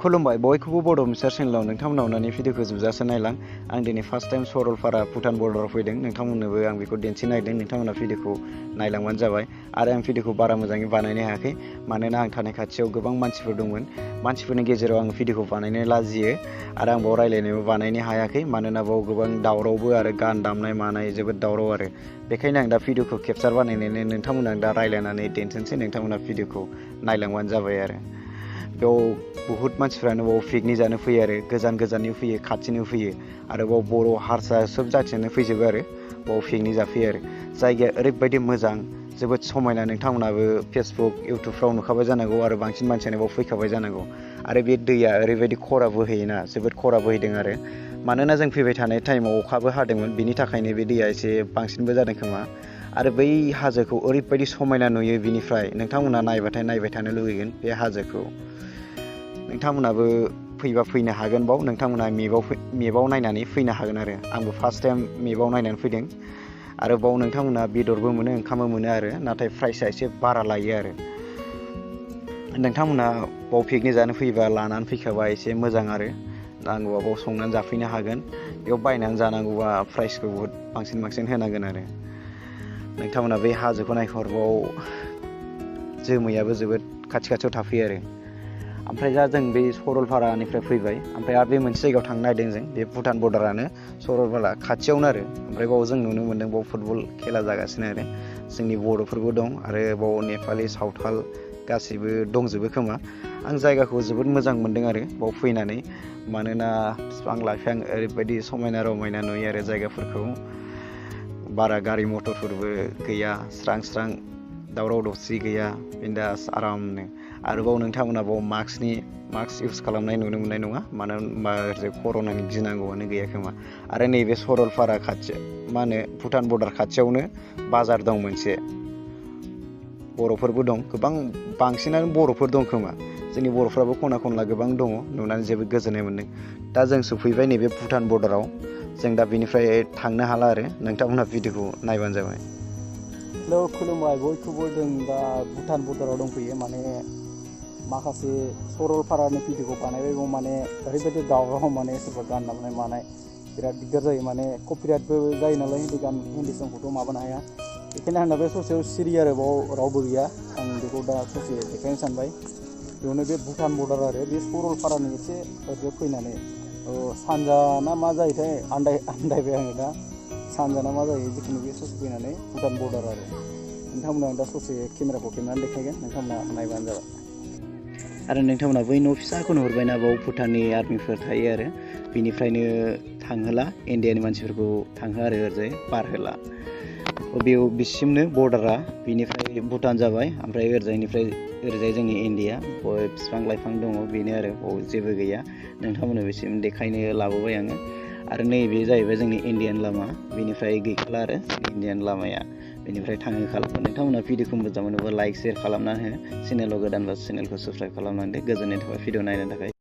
खुलुमबाय बयखौबो बड' मिसार चेनेलाव नोंथांमोनाव अननानै भिडिअखौ जोबजासे नायलां। आं दिनै फार्स्ट टाइम सरलपारा भुटान बर्डाराव फैदों। नोंथांमोननोबो आं बेखौ दिन्थिनायदों। नोंथांमोना भिडिअखौ नायलांबानो जाबाय। आरो आं भिडिअखौ बारा मोजाङै बानायनो हायाखै, मानोना आं थानाय खाथियाव गोबां मानसिफोर दंमोन। मानसिफोरनि गेजेराव आं भिडिअखौ बानायनो लाजियो आरो आं बाव रायलायनोबो बानायनो हायाखै, मानोना बाव गोबां दावरावबो आरो गान दामनाय मानाय जोबोद दावराव आरो। बेखायनो आं दा भिडिअखौ केपचार बानायनानै नोंथांमोना दा रायलायनानै दिन्थिनोसै। नोंथांमोना भिडिअखौ नायलांबानो जाबाय आरो। बेयाव बहुत मानसिफ्रानो बाव पिकनिक जानो फैयो आरो, गोजान गोजाननि फैयो, खाथिनि फैयो आरो बाव बर' हारसा सब जाथियानो फैजोबो आरो बाव पिकनिक जाफैयो आरो। जायगाया ओरैबायदि मोजां, जोबोद समायना। नोंथांमोनाबो फेसबुक इउटुबफ्राव नुखाबाय जानांगौ आरो बांसिन मानसियानो बाव फैखाबाय जानांगौ। आरो बे दैया ओरैबायदि खरा बोहैयोना, जोबोद खरा बोहैदों आरो। मानोना जों फैबाय थानाय टाइमाव अखाबो हादोंमोन, बिनि थाखायनो बे दैया एसे बांसिनबो जादों खोमा। आरो बै हाजोखौ ओरैबायदि समायना नुयो बिनिफ्राय, नोंथांमोना नायबाथाय नायबाय थानो लुगैगोन बे हाजोखौ। नोंथांमोनाबो फैबा फैनो हागोन बाव। नोंथांमोना मेपाव नायनानै फैनो हागोन आरो। आंबो फार्स्ट टाइम मेपाव नायनानै फैदों। आरो बाव नोंथांमोना बेदरबो मोनो, ओंखामबो मोनो आरो, नाथाय प्राइसआ एसे बारा लायो आरो। नोंथांमोना बाव पिकनिक जानो फैयोबा लानानै फैखाबा एसे मोजां आरो। नांगौबा बाव संनानै जाफैनो हागोन। बेयाव बायनानै जानांगौबा प्राइसखौ बहुद बांसिन होनांगोन आरो। नोंथांमोना बे हाजोखौ नायहरबाव जोमैयाबो जोबोद खाथियाव थाफैयो आरो। ओमफ्राय दा जों बे सरलपारानिफ्राय फैबाय, ओमफ्राय आरो बे मोनसे जायगायाव थांनो नागिरदों जों। बे भुटान बर्डारानो सरलपारा खाथियावनो आरो। ओमफ्राय बाव जों नुनो मोन्दों बाव फुटबल खेला जागासिनो आरो। जोंनि बर'फोरबो दं आरो बाव नेपालि सावथाल गासैबो दंजोबो खोमा। आं जायगाखौ जोबोद मोजां मोन्दों आरो बाव फैनानै, मानोना बिफां लाइफां ओरैबायदि समायना रमायना नुयो आरो जायगाफोरखौ। बारा गारि मटरफोरबो गैया, स्रां दावराव दावसि गैया, बिन्दास आरामनो। आरोबाव नोंथांमोना बाव मास्क इउज खालामनाय नुनो मोननाय नङा, मानो होनबा ओरैजाय कर'नानि गिनांगौआनो गैया खोमा। आरो नैबे सरलपारा खाथि भुटान बर्डार खाथियावनो बाजार दं मोनसे। बर'फोरबो दं गोबां, बांसिनानो बर'फोर दं खोमा। जोंनि बर'फ्राबो खना खनला गोबां दङ, नुनानै जोबोद गोजोननाय मोन्दों। दा जों सफैबाय नैबे भुटान बर्डाराव। जों दा बेनिफ्राय थांनो हाला आरो। नोंथांमोनहा भिडिअखौ नायबानो जाबाय। हेल' खुलुमबाय बयखौबो। जों दा भुटान बर्डाराव दंफैयो। माने माखासे सरलपारानि भिडिअखौ बानायबाय, माने ओरैबायदि दावराव, माने सोरबा गान दामनाय मानाय बिराद दिग्दार जायो। माने कपिराइटबो जायो नालाय, हिन्दी संखौथ' माबानो हाया। बेखायनो आंना बे ससेयाव सिरि आरो, बाव रावबो गैया। आं बेखौ दा ससे देखायनो सानबाय। बेयावनो बे भुटान बर्डार आरो, बे सरलपारानि एसे ओरैजाय फैनानै सानजा ना मा जायोथाय, आन्दायबाय आङो दा। सानजा ना मा जायो, जिखुनु बे ससे फैनानै भुटान बर्डार आरो। नोंथांमोना दा ससे केमेराखौ खेबनानै देखायगोन, नोंथांमोना नायबानो जाबाय। आरो नोंथांमोना बै न' फिसाखौ नुहुरबायना, बाव भुटाननि आर्मिफोर थायो आरो। बिनिफ्रायनो थांहोला, इन्डियानि मानसिफोरखौ थांहोआ आरो ओरैजाय बारहोला। बेयाव बिसिमनो बर्डारा, बिनिफ्राय भुटान जाबाय, ओमफ्राय ओरैजाय जोंनि इन्डिया। बिफां लाइफां दङ, बेनो आरो, बाव जेबो गैया। नोंथांमोननो बेसिम देखायनो लाबोबाय आङो। आरो नैबे जाहैबाय जोंनि इन्डियान लामा, बेनिफ्राय गैखाला आरो इन्डियान लामाया, बेनिफ्राय थांहोखाला। नोंथांमोना भिडिअखौ मोजां मोनोबा लाइक शेयार खालामना हो। चेनेलाव गोदानबा चेनेलखौ साबस्क्राइब खालामनानै दे। गोजोननाय थाबाय भिडिअ नायनो थाखाय।